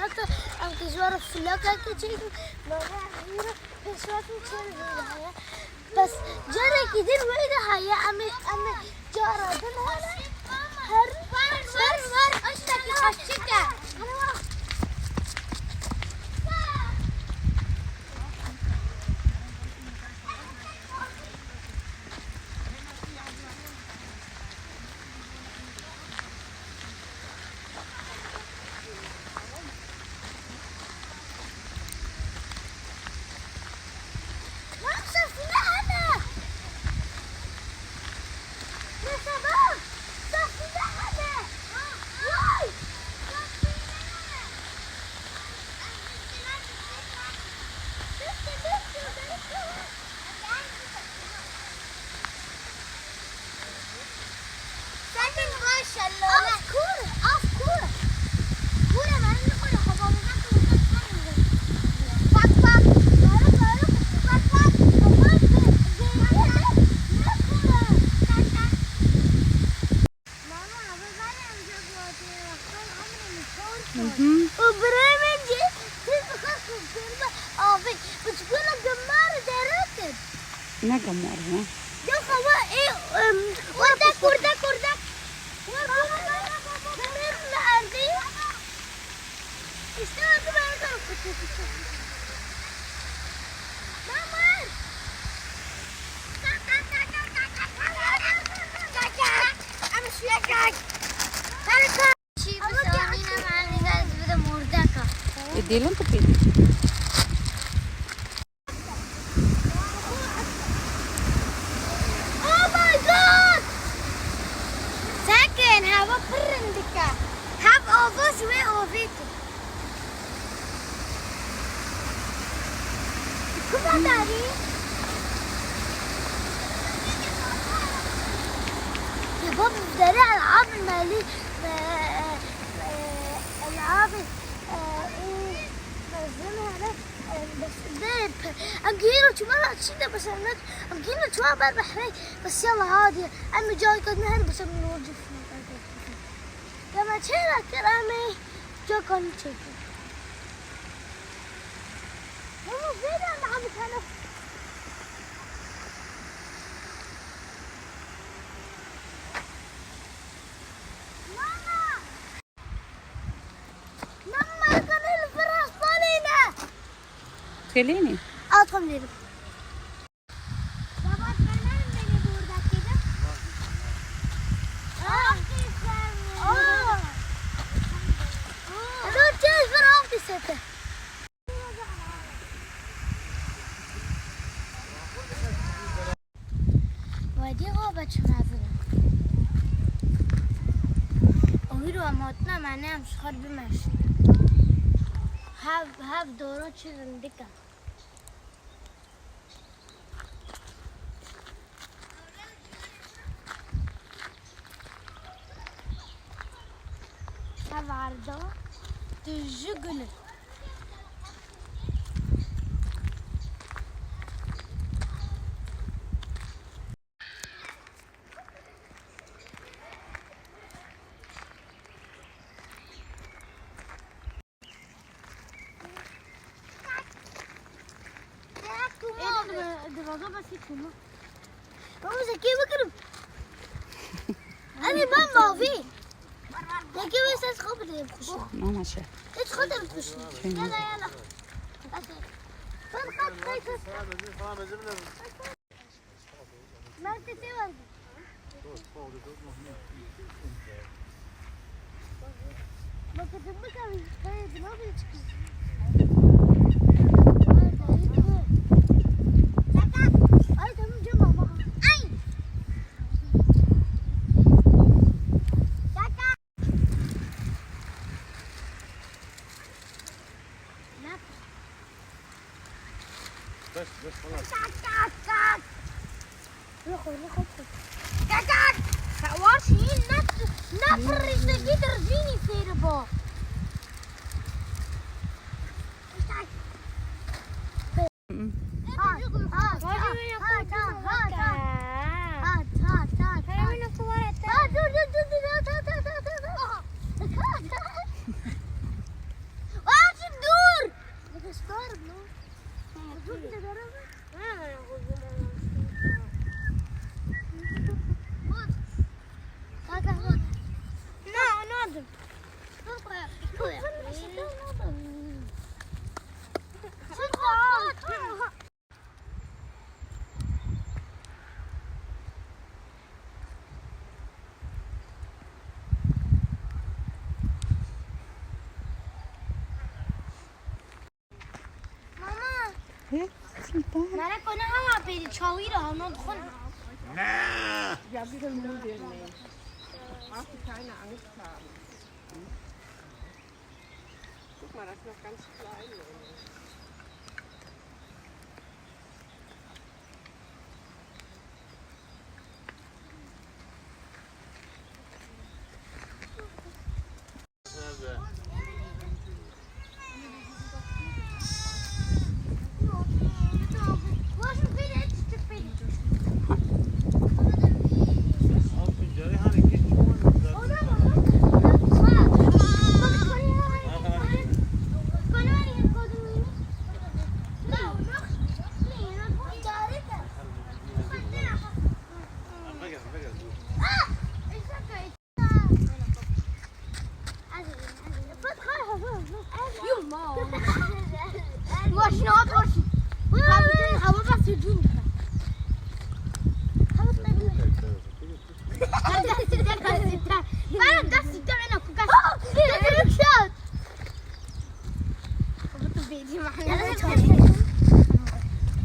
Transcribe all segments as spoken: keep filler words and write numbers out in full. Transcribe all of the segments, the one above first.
Heta em ki ji we re filakekê çêkin, mane em îro pêşwazî çêl vê de heye. Bes carekî din wê de heye, em ê, em ê cara din here. Her, her, her, her, Mam, sefîne hene. Mesela, sefîne hene. Vay. Sefîne hene. Bitti, bitti, bitti. Sakın maşallah. Of course, of course. Kure, ben ne kure, babamdan kure. Bak, bak. Bak, bak. Bak, bak. Bak, bak. Ne kure? Bak, bak. Mama, abi, ben amca bu adaya baktım, ama ne korkunç. Hı hı. O birey bence, siz bu kadar korkuyorum. Abi, bu çikolata gemar derken. Ne gemar ha? Yok ama, e, em, orada, orada, orada. Var, var, var, var, var. Bunların nerede? İşte orada ben sana fotoğrafı çektim. Lan var. Ama şu yakak. Harika. Şey, bu salonun hemen güzel bir de mordaka. E, dilin tu pili. Oh my God! Sakin, hava pir rindik e. Hev ava ji wê avê kir. Kuma darî? Ya bab, derê elab melî, e, e, e, elabê, e, û mezin hene. Em, bes, dê, pe-, em gihîro çima ra çî de bes em ne, em gihîro çima ber behrê, bes yallah hadi. Em ê cayê ke ne her bes em ne olacak. Dema çêra kir em ê cakan çêkin. Ama vêra daha bir tane. Mama! Mama, kanê li vir rastbalê ne. Xelênî? Atam lêrim. Baba, kanê beni burada kedi. Ah, güzel. Aa. Aa. Alo, tez bir av pisete. Wedî xwe be çi mezin e. Û hîro em hatine me ne em ji xwe bimeşin. Hev, hev doro çi rindik e. Hev arda tu ji gul e. Êlê dibe, dibe, dibe, sî çûma. Baba, zekê bikirim. Anî ben mavî. Zekê wê ses xwe bide, bixuşe. Mama şey. Hiç xwe de bixuşe. Şey. Yala, yala. Ben kaç, kaç, kaç. Mert'e şey vardı. Bakın, bakın, kayıt nasıl çıkıyor? Ay, tamam, canım, bak. Ay. Bes, bes, xelas. Roxo, roxo. Kakak! Xewaş yî ne, ne pirrîştekî dirjînî fêr bo. Ha, ha, ha, ha, ha. Ha, ha, ha, ha. Ha, dur, dur, dur, dur, ha, ha, ha, ha, ha. Ha, ha, ha. Mama. He? Sultan. Nere kone hava peri çawî ra hano dixun. Ja, wir müssen nur den nehmen. Brauchst du keine Angst haben. Guck mal, das ist noch ganz klein. يما. واش نهار واش. هوا بس يجون. هوا طيب. دستي، دستي، دستي. أنا دستي، دستي، أنا كوكاس. دستي، شوت.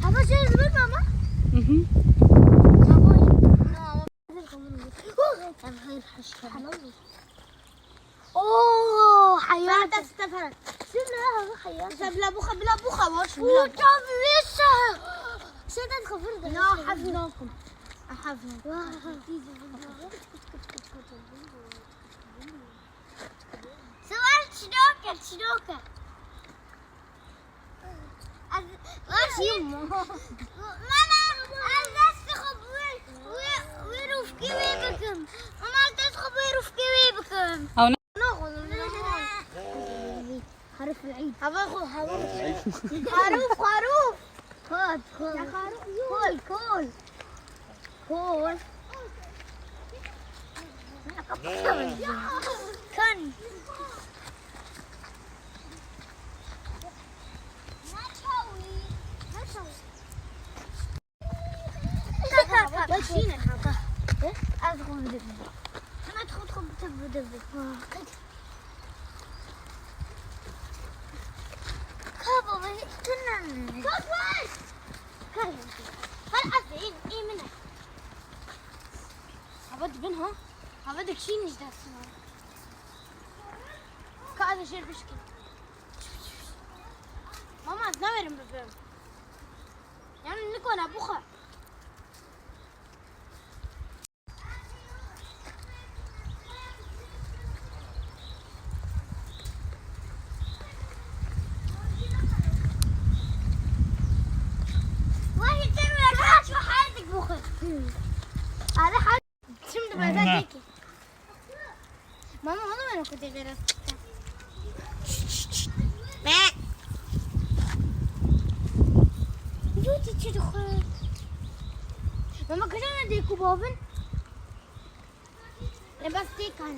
هذا شيء زمان، ماما. مهم. اوه، حيوان. بعد ستة فرق. شنو هذا حيوان؟ بلا بوخة، بلا بوخة، واش؟ وجاب لسه. شنو تدخل فرقة؟ لا، حفظناكم. حفظناكم. سؤال شنوكة، شنوكة. Ez, ez, mama, ez dest xwe bi wê, wê, wê rûfkê wê bikim. Mama, ez dest xwe bi wê rûfkê wê bikim. Ew ne- Naxwazim, naxwazim. Haruf el-Eid. Hava xwe, hava xwe. Haruf, haruf. Kol, kol. Ya haruf yok. Kol, kol. Kan. Hava dibin ha? Hava dikişînin ji destê me. Ka ez ê jêr bişkim. Mama, ez nawerim bibim. Yani nikona buxa. Wahî, te were, çi hezek buxwe. Are, hezek. Şimdi ben de ki. Mama, onu ben okudum biraz. Be. Yû ti çi dixwe? Mama, kira ne dê ku babin? Ne bas tê kan.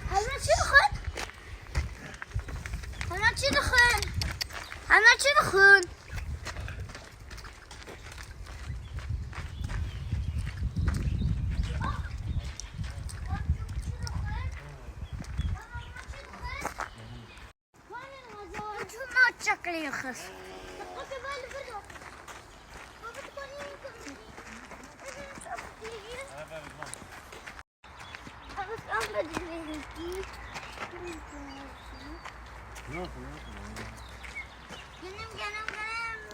Hemle çi dixwin? Hemle çi dixwin? Hemle çi dixwin? Çima çeklê xist? Gelim, gelim, gelim.